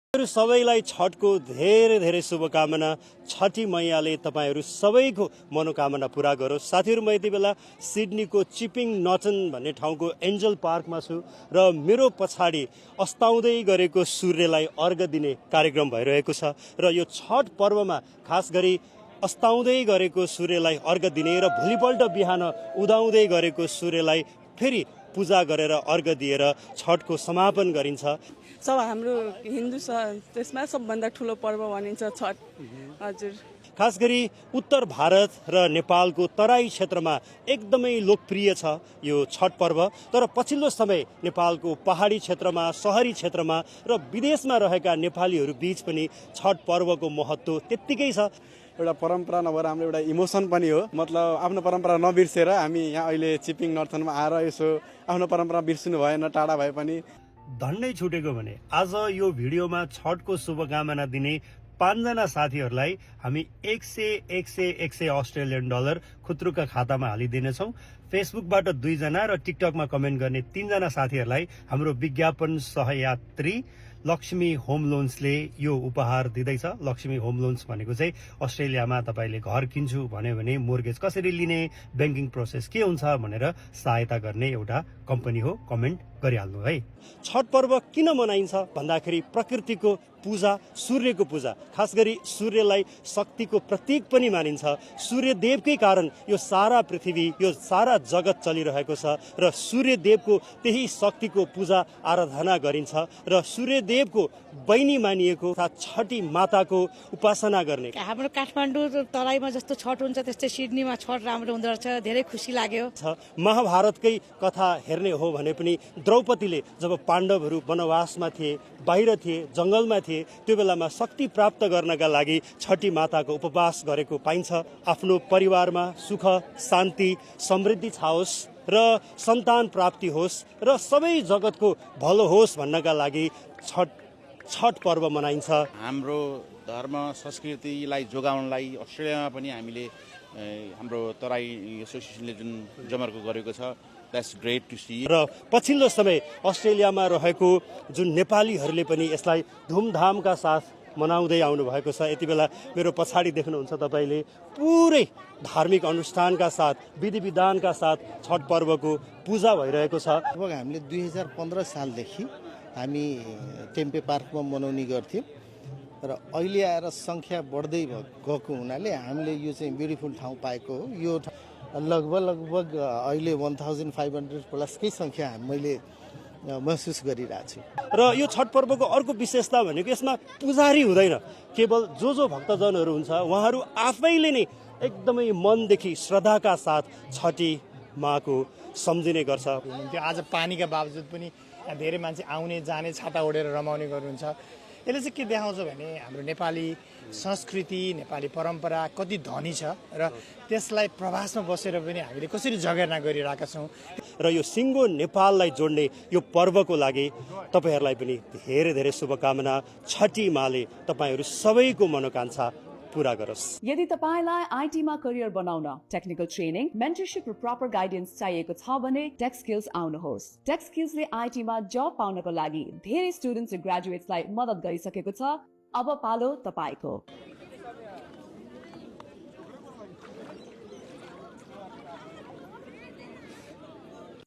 सबैलाई छठको धेरै धेरै शुभकामना। छठी मैयाले तपाईहरू सबैको मनोकामना पूरा गरोस्। साथीहरू, म यति बेला सिडनीको चिपिङ नटन भन्ने ठाउँको एन्जल पार्कमा छु र मेरो पछाडि अस्ताउँदै गरेको सूर्यलाई अर्घ दिने कार्यक्रम भइरहेको छ र यो छठ पर्वमा खास गरी अस्ताउँदै गरेको सूर्यलाई अर्घ दिने र भोलिपल्ट बिहान उदाउँदै गरेको सूर्यलाई फेरि पूजा गरेर अर्घ दिएर छठको समापन गरिन्छ। सब हाम्रो हिन्दू त्यसमा सबभन्दा ठुलो पर्व भनिन्छ छठ। हजुर, खास गरी उत्तर भारत र नेपालको तराई क्षेत्रमा एकदमै लोकप्रिय छ यो छठ पर्व। तर पछिल्लो समय नेपालको पहाडी क्षेत्रमा, सहरी क्षेत्रमा र विदेशमा रहेका नेपालीहरू बीच पनि छठ पर्वको महत्त्व त्यत्तिकै छ। एउटा परम्परा नभएर हाम्रो एउटा इमोसन पनि हो। मतलब आफ्नो परम्परा नबिर्सेर हामी यहाँ अहिले चिपिङ नर्थनमा आएर यसो आफ्नो परम्परा बिर्सिनु भएन, टाढा भए पनि। धन्नै छुटेको भने आज यो भिडियोमा छठको शुभकामना दिने 5 जना साथीहरूलाई हामी 100 अस्ट्रेलियन डलर खुत्रुका खातामा हालिदिनेछौँ। फेसबुकबाट 2 जना र टिकटकमा कमेन्ट गर्ने 3 जना साथीहरूलाई हाम्रो विज्ञापन सहयात्री लक्ष्मी होम लोन्सले यो उपहार दिँदैछ। लक्ष्मी होम लोन्स भनेको चाहिँ अस्ट्रेलियामा तपाईँले घर किन्छु भन्यो भने मोर्गेज कसरी लिने, ब्याङ्किङ प्रोसेस के हुन्छ भनेर सहायता गर्ने एउटा कम्पनी हो। कमेन्ट गरिहाल्नु है। छठ पर्व किन मनाइन्छ भन्दाखेरि प्रकृतिको पूजा, सूर्यको पूजा। खास गरी सूर्यलाई शक्तिको प्रतीक पनि मानिन्छ। सूर्यदेवकै कारण यो सारा पृथ्वी, यो सारा जगत चलिरहेको छ र सूर्यदेवको त्यही शक्तिको पूजा आराधना गरिन्छ र सूर्यदेवको बहिनी मानिएको छठी माताको उपासना गर्ने। हाम्रो काठमाडौँ तराईमा जस्तो छठ हुन्छ त्यस्तै सिडनीमा छठ राम्रो हुँदो रहेछ। धेरै खुसी लाग्यो। महाभारतकै कथा हेर्ने हो भने पनि द्रौपदीले जब पाण्डवहरू वनवासमा थिए, बाहिर थिए, जङ्गलमा थिए, त्यो बेलामा शक्ति प्राप्त गर्नका लागि छठी माताको उपवास गरेको पाइन्छ। आफ्नो परिवारमा सुख, शान्ति, समृद्धि छाओस् र सन्तान प्राप्ति होस् र सबै जगतको भलो होस् भन्नका लागि छठ पर्व मनाइन्छ। हाम्रो धर्म संस्कृतिलाई जोगाउनलाई अस्ट्रेलियामा पनि हामीले हाम्रो तराई एसोसिएसनले जुन जमर्को गरेको छ, द्याट्स ग्रेट टु सी। र पछिल्लो समय अस्ट्रेलियामा रहेको जुन नेपालीहरूले पनि यसलाई धुमधामका साथ मनाउँदै आउनु भएको छ। यति बेला मेरो पछाडि देख्नुहुन्छ तपाईँले पुरै धार्मिक अनुष्ठानका साथ, विधि विधानका साथ छठ पर्वको पूजा भइरहेको छ। लगभग हामीले 2015 सालदेखि हामी टेम्पे पार्कमा मनाउने गर्थ्यौँ र अहिले आएर सङ्ख्या बढ्दै गएको हुनाले हामीले यो चाहिँ ब्युटिफुल ठाउँ पाएको हो। यो लगभग अहिले 1500 प्लसकै सङ्ख्या मैले महसुस गरिरहेको छु। र यो छठ पर्वको अर्को विशेषता भनेको यसमा पुजारी हुँदैन। केवल जो भक्तजनहरू हुन्छ उहाँहरू आफैले नै एकदमै मनदेखि श्रद्धाका साथ छठी माको सम्झिने गर्छ। त्यो आज पानीका बावजुद पनि धेरै मान्छे आउने जाने छाता ओढेर रमाउने गर्नुहुन्छ। यसले चाहिँ के देखाउँछ भने हाम्रो नेपाली संस्कृति, नेपाली परम्परा कति धनी छ र त्यसलाई प्रवासमा बसेर पनि हामीले कसरी जगेर्ना गरिरहेका छौँ। र यो सिङ्गो नेपाललाई जोड्ने यो पर्वको लागि तपाईँहरूलाई पनि धेरै धेरै शुभकामना। छठी माले तपाईँहरू सबैको मनोकांक्षा पूरा गरोस्। यदि तपाईलाई आईटीमा करियर बनाउन टेक्निकल ट्रेनिङ, मेन्टरशिप र प्रपर गाइडेन्स चाहिएको छ भने टेक स्किल्स आउनुहोस्। टेक स्किल्सले आईटीमा जब पाउनको लागि धेरै स्टुडेन्ट्स र ग्रेजुएट्सलाई मद्दत गरिसकेको छ। अब पालो तपाईको।